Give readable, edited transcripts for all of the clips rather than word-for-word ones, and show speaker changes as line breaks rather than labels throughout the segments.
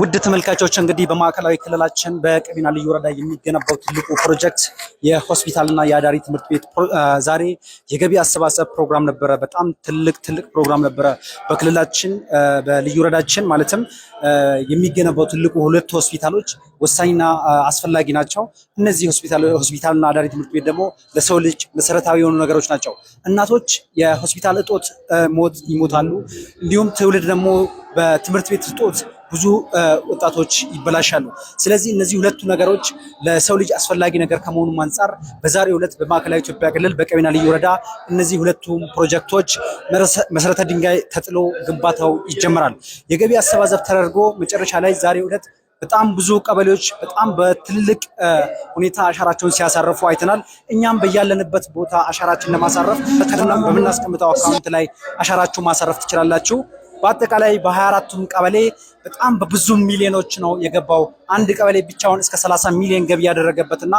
ውድ ተመልካቾች፣ እንግዲህ በማዕከላዊ ክልላችን በቀቤና ልዩ ወረዳ የሚገነባው ትልቁ ፕሮጀክት የሆስፒታልና የአዳሪ ትምህርት ቤት ዛሬ የገቢ አሰባሰብ ፕሮግራም ነበረ። በጣም ትልቅ ትልቅ ፕሮግራም ነበረ። በክልላችን በልዩ ወረዳችን ማለትም የሚገነባው ትልቁ ሁለት ሆስፒታሎች ወሳኝና አስፈላጊ ናቸው። እነዚህ ሆስፒታልና አዳሪ ትምህርት ቤት ደግሞ ለሰው ልጅ መሰረታዊ የሆኑ ነገሮች ናቸው። እናቶች የሆስፒታል እጦት ሞት ይሞታሉ። እንዲሁም ትውልድ ደግሞ በትምህርት ቤት እጦት ብዙ ወጣቶች ይበላሻሉ። ስለዚህ እነዚህ ሁለቱ ነገሮች ለሰው ልጅ አስፈላጊ ነገር ከመሆኑም አንጻር በዛሬው ዕለት በማዕከላዊ ኢትዮጵያ ክልል በቀቤና ልዩ ወረዳ እነዚህ ሁለቱም ፕሮጀክቶች መሰረተ ድንጋይ ተጥሎ ግንባታው ይጀመራል። የገቢ አሰባሰብ ተደርጎ መጨረሻ ላይ ዛሬው ዕለት በጣም ብዙ ቀበሌዎች በጣም በትልቅ ሁኔታ አሻራቸውን ሲያሳርፉ አይተናል። እኛም በያለንበት ቦታ አሻራችን ለማሳረፍ በምናስቀምጠው አካውንት ላይ አሻራችሁ ማሳረፍ ትችላላችሁ። በአጠቃላይ በ24ቱም ቀበሌ በጣም በብዙ ሚሊዮኖች ነው የገባው። አንድ ቀበሌ ብቻውን እስከ 30 ሚሊዮን ገቢ ያደረገበትና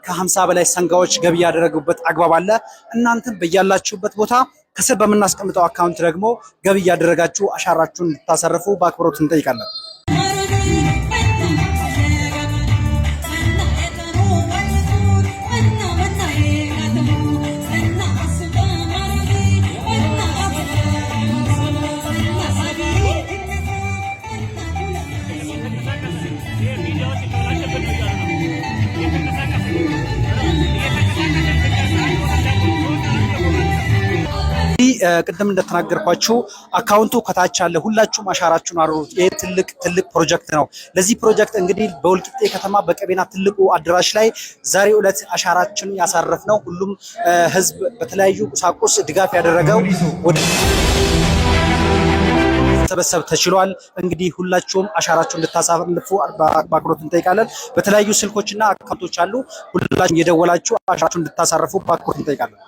ከ50 በላይ ሰንጋዎች ገቢ ያደረጉበት አግባብ አለ። እናንተም በያላችሁበት ቦታ ከስር በምናስቀምጠው አካውንት ደግሞ ገቢ እያደረጋችሁ አሻራችሁን እንድታሰርፉ በአክብሮት እንጠይቃለን። ቅድም እንደተናገርኳችሁ አካውንቱ ከታች አለ። ሁላችሁም አሻራችሁን አኑሩት። ይሄ ትልቅ ትልቅ ፕሮጀክት ነው። ለዚህ ፕሮጀክት እንግዲህ በወልቂጤ ከተማ በቀቤና ትልቁ አዳራሽ ላይ ዛሬ ዕለት አሻራችን ያሳረፍነው ሁሉም ህዝብ በተለያዩ ቁሳቁስ ድጋፍ ያደረገው ወደ ሰበሰብ ተችሏል። እንግዲህ ሁላችሁም አሻራችሁን እንድታሳልፉ በአክብሮት እንጠይቃለን። በተለያዩ ስልኮችና አካውንቶች አሉ። ሁላችሁም የደወላችሁ አሻራችሁን እንድታሳርፉ በአክብሮት እንጠይቃለን።